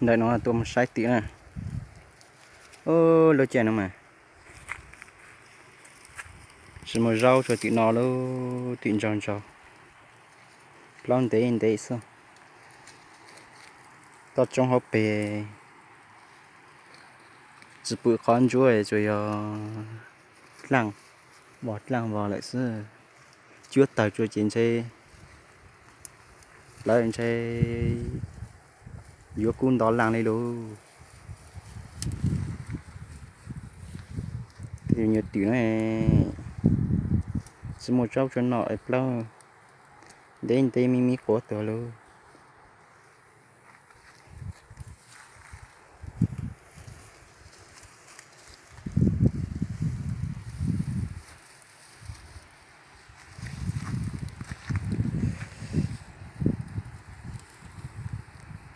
Ntawm no tuaj mus saib tim na. Lub caij no mas tsis muaj zaub, tsuas tim no lub tim ntsaug ntsaug, plaub ntev ntev xwb. Toj roob hauv pes tsis pum qhov ntsuab, tsuas yog dlaaj vos dlaaj vos lawm xwb. Cuab tawg tsuas ces ntshe lawv ntshe yuav kub nto laag li lauj. Tej nyuag twm no tsis muaj zaub tsuas nom es plaub ntev ntev me me quav tuag lauj.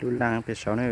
Lub laag pem saud na.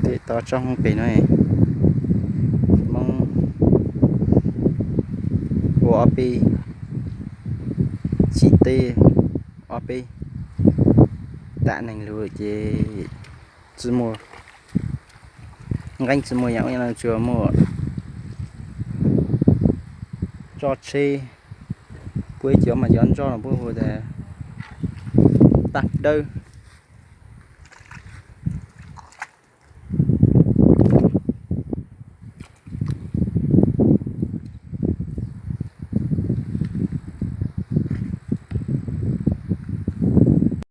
Tej toj roob pem no Hmoob ua ob peb chim teb, ob peb tam neeg lug ces tsis muaj nqeeb, tsis muaj yaam ub yaam no, tsuas muaj tso tsheb. Puab cov mas cov nroj no puab hu tas paj dawb.